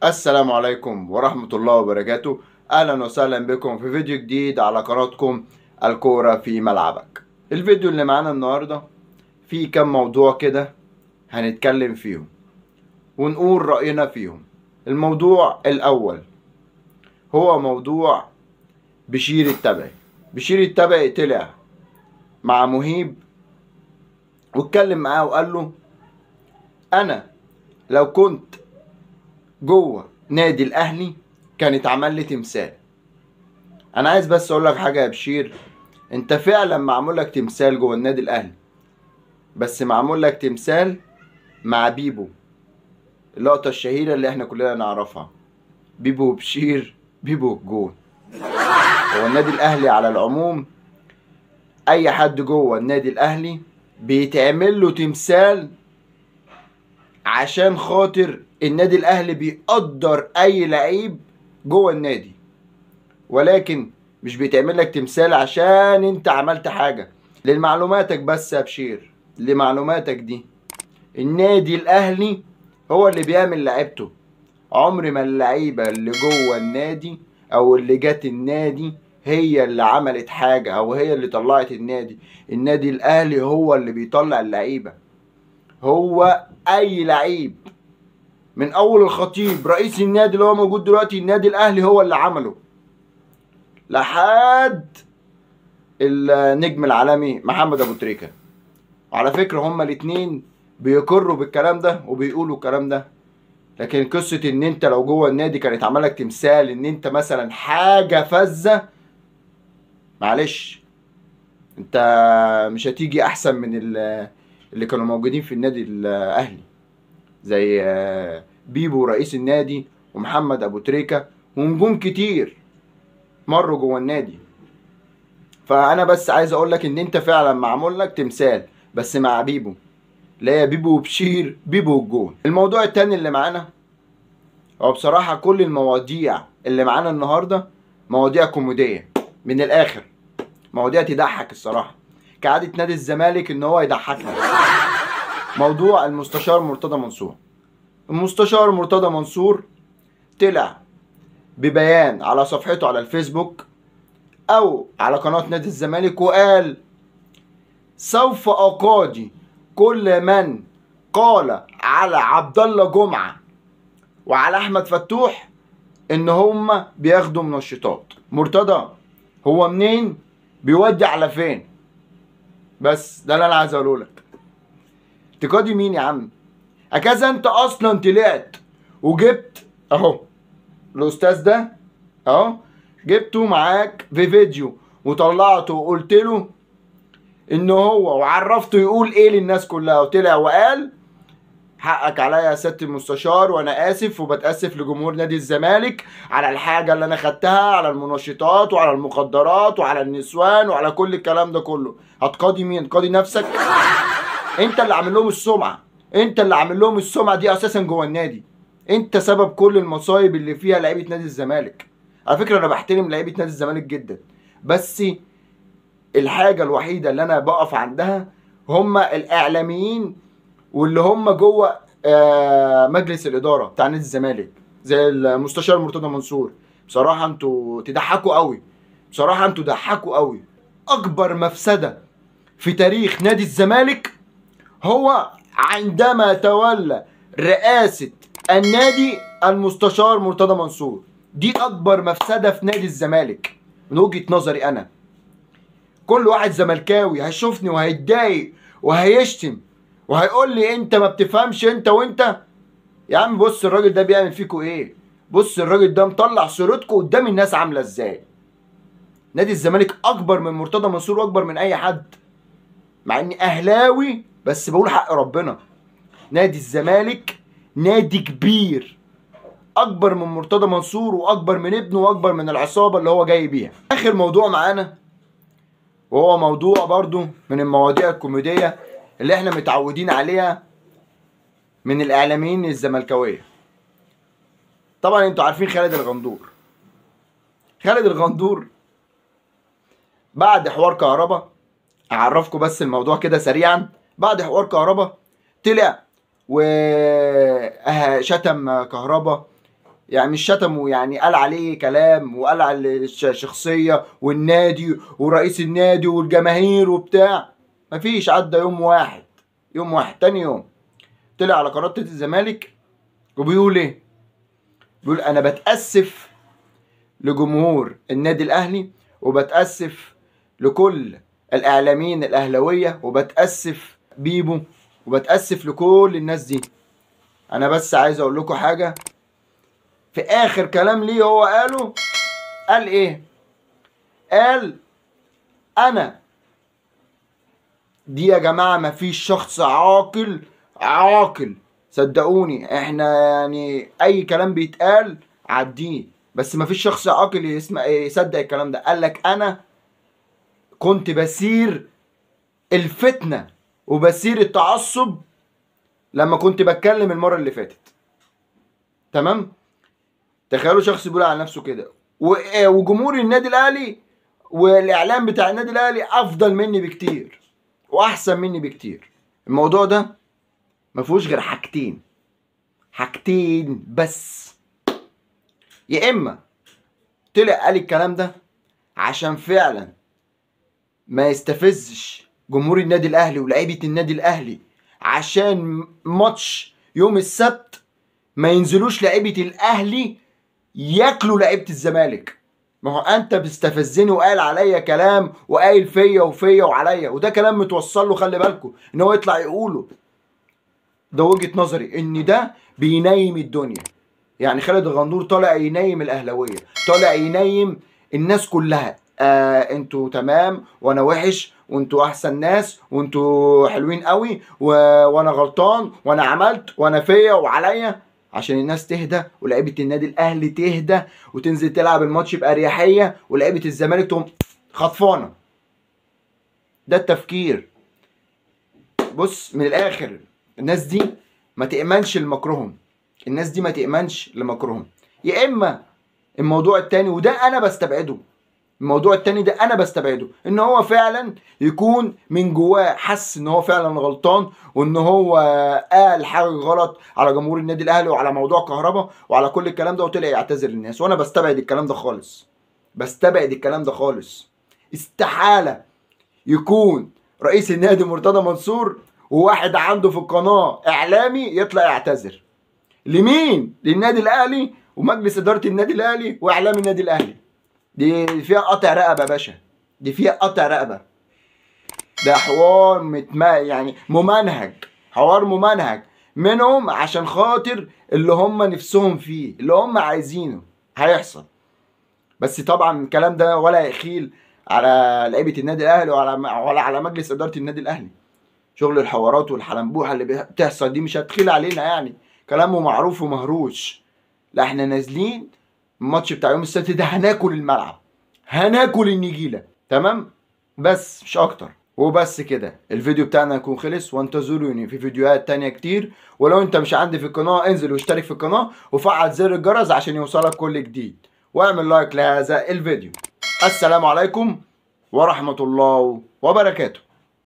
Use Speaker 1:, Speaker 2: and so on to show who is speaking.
Speaker 1: السلام عليكم ورحمة الله وبركاته. أهلا وسهلا بكم في فيديو جديد على قناتكم الكورة في ملعبك. الفيديو اللي معانا النهاردة فيه كم موضوع كده هنتكلم فيهم ونقول رأينا فيهم. الموضوع الأول هو موضوع بشير التبعي. بشير التبعي طلع مع مهيب واتكلم معاه وقال له أنا لو كنت جوه نادي الاهلي كان اتعمل لي تمثال. انا عايز بس اقول لك حاجة يا بشير، انت فعلا معمول لك تمثال جوه النادي الاهلي، بس معمول لك تمثال مع بيبو، اللقطة الشهيرة اللي احنا كلنا نعرفها، بيبو وبشير، بيبو الجون. هو النادي الاهلي على العموم اي حد جوه النادي الاهلي بيتعمل له تمثال عشان خاطر النادي الاهلي بيقدر اي لعيب جوه النادي، ولكن مش بيتعمل لك تمثال عشان انت عملت حاجة. للمعلوماتك بس يا بشير، لمعلوماتك دي، النادي الاهلي هو اللي بيعمل لعيبته. عمر ما اللعيبة اللي جوه النادي او اللي جت النادي هي اللي عملت حاجة او هي اللي طلعت النادي. النادي الاهلي هو اللي بيطلع اللعيبة. هو اي لعيب من اول الخطيب رئيس النادي اللي هو موجود دلوقتي، النادي الاهلي هو اللي عمله، لحد النجم العالمي محمد ابو تريكه. وعلى فكرة هما الاتنين بيقروا بالكلام ده وبيقولوا الكلام ده، لكن قصة ان انت لو جوه النادي كان اتعمل لك تمثال ان انت مثلا حاجة فذة، معلش انت مش هتيجي احسن من اللي كانوا موجودين في النادي الاهلي، زي بيبو رئيس النادي ومحمد ابو تريكه ونجوم كتير مروا جوه النادي. فانا بس عايز اقول لك ان انت فعلا معمول لك تمثال بس مع بيبو، لا يا بيبو وبشير، بيبو والجون. الموضوع التاني اللي معانا هو بصراحة كل المواضيع اللي معانا النهارده مواضيع كوميدية من الاخر، مواضيع تضحك الصراحة، كعادة نادي الزمالك ان هو يضحكنا. موضوع المستشار مرتضى منصور. المستشار مرتضى منصور طلع ببيان على صفحته على الفيسبوك او على قناة نادي الزمالك وقال سوف اقاضي كل من قال على عبد الله جمعة وعلى احمد فتوح ان هم بياخدوا منشطات. مرتضى هو منين بيودي على فين؟ بس ده اللي انا عايز اقوله لك. تقاضي مين يا عم؟ اكذا انت اصلا طلعت وجبت اهو الاستاذ ده اهو، جبته معاك في فيديو وطلعته وقلت له ان هو، وعرفته يقول ايه للناس كلها، وطلع وقال حقك عليا يا سيادة المستشار وانا اسف وبتاسف لجمهور نادي الزمالك على الحاجة اللي انا خدتها، على المنشطات وعلى المخدرات وعلى النسوان وعلى كل الكلام ده كله. هتقاضي مين؟ قاضي نفسك؟ انت اللي عامل لهم السمعة، انت اللي عامل لهم السمعة دي اساسا جوه النادي. انت سبب كل المصايب اللي فيها لعيبة نادي الزمالك. على فكرة انا بحترم لعيبة نادي الزمالك جدا، بس الحاجة الوحيدة اللي انا بقف عندها هم الاعلاميين واللي هم جوه مجلس الادارة بتاع نادي الزمالك، زي المستشار مرتضى منصور. بصراحة انتوا تضحكوا قوي، بصراحة انتوا ضحكوا قوي. اكبر مفسدة في تاريخ نادي الزمالك هو عندما تولى رئاسة النادي المستشار مرتضى منصور. دي اكبر مفسدة في نادي الزمالك من وجهه نظري انا. كل واحد زملكاوي هيشوفني وهيتضايق وهيشتم وهيقول لي انت ما بتفهمش انت وانت. يا عم بص الراجل ده بيعمل فيكوا ايه، بص الراجل ده مطلع صورتكوا قدام الناس عامله ازاي. نادي الزمالك اكبر من مرتضى منصور واكبر من اي حد، مع اني اهلاوي بس بقول حق ربنا. نادي الزمالك نادي كبير، اكبر من مرتضى منصور واكبر من ابنه واكبر من العصابة اللي هو جاي بيها. اخر موضوع معانا وهو موضوع برضو من المواضيع الكوميدية اللي احنا متعودين عليها من الاعلاميين الزملكاويه. طبعا انتوا عارفين خالد الغندور. خالد الغندور بعد حوار كهربا، اعرفكم بس الموضوع كده سريعا، بعد حوار كهربا طلع وشتم كهربا يعني مش شتمه، يعني قال عليه كلام وقال على الشخصية والنادي ورئيس النادي والجماهير وبتاع. مفيش، عدى يوم واحد، يوم واحد تاني يوم طلع على قناة الزمالك وبيقول ايه؟ بيقول انا بتأسف لجمهور النادي الاهلي، وبتأسف لكل الاعلاميين الاهلاوية، وبتأسف بيبو، وبتأسف لكل الناس دي. انا بس عايز اقول لكم حاجة، في اخر كلام ليه هو قاله، قال ايه؟ قال انا دي يا جماعة مفيش شخص عاقل عاقل، صدقوني احنا يعني اي كلام بيتقال عديه، بس مفيش شخص عاقل يسمع يصدق الكلام ده. قال لك انا كنت بسير الفتنة وبسير التعصب لما كنت بتكلم المرة اللي فاتت. تمام؟ تخيلوا شخص بيقول على نفسه كده، وجمهور النادي الاهلي والاعلام بتاع النادي الاهلي افضل مني بكتير واحسن مني بكتير. الموضوع ده ما فيهوش غير حاجتين، حاجتين بس. يا اما طلع قال الكلام ده عشان فعلا ما يستفزش جمهور النادي الاهلي ولاعيبه النادي الاهلي، عشان ماتش يوم السبت ما ينزلوش لعيبة الاهلي ياكلوا لعيبة الزمالك. ما هو انت بتستفزني وقال عليا كلام وقايل فيا وفيا وعليا، وده كلام متوصل له، خلي بالكم ان هو يطلع يقوله. ده وجهة نظري ان ده بينيم الدنيا. يعني خالد الغندور طالع ينيم الاهلاوية، طالع ينيم الناس كلها. انتوا تمام وانا وحش، وانتوا احسن ناس، وانتوا حلوين قوي، وانا غلطان، وانا عملت، وانا فيا وعليا، عشان الناس تهدى ولاعيبه النادي الاهلي تهدى وتنزل تلعب الماتش باريحية، ولاعيبه الزمالك تقوم خطفانه. ده التفكير. بص من الاخر، الناس دي ما تأمنش لمكرهم، الناس دي ما تأمنش لمكرهم. يا اما الموضوع التاني، وده انا بستبعده، الموضوع التاني ده انا بستبعده، ان هو فعلا يكون من جواه حس ان هو فعلا غلطان، وان هو قال حاجة غلط على جمهور النادي الاهلي وعلى موضوع كهربا وعلى كل الكلام ده، وطلع يعتذر للناس. وانا بستبعد الكلام ده خالص، بستبعد الكلام ده خالص. استحالة يكون رئيس النادي مرتضى منصور وواحد عنده في القناة اعلامي يطلع يعتذر لمين؟ للنادي الاهلي ومجلس ادارة النادي الاهلي واعلام النادي الاهلي. دي فيها قطع رقبة يا باشا، دي فيها قطع رقبة. ده حوار يعني ممنهج، حوار ممنهج منهم عشان خاطر اللي هم نفسهم فيه، اللي هم عايزينه هيحصل. بس طبعا الكلام ده ولا يخيل على لعيبة النادي الاهلي ولا على مجلس ادارة النادي الاهلي. شغل الحوارات والحلنبوحه اللي بتحصل دي مش هتخيل علينا، يعني كلامه معروف ومهروش. لا احنا نازلين الماتش بتاع يوم السبت ده هناكل الملعب، هناكل النجيله، تمام؟ بس مش اكتر. وبس كده الفيديو بتاعنا يكون خلص، وانتظروني في فيديوهات تانية كتير. ولو انت مش عندي في القناة انزل واشترك في القناة وفعل زر الجرس عشان يوصلك كل جديد، واعمل لايك لهذا الفيديو. السلام عليكم ورحمة الله وبركاته.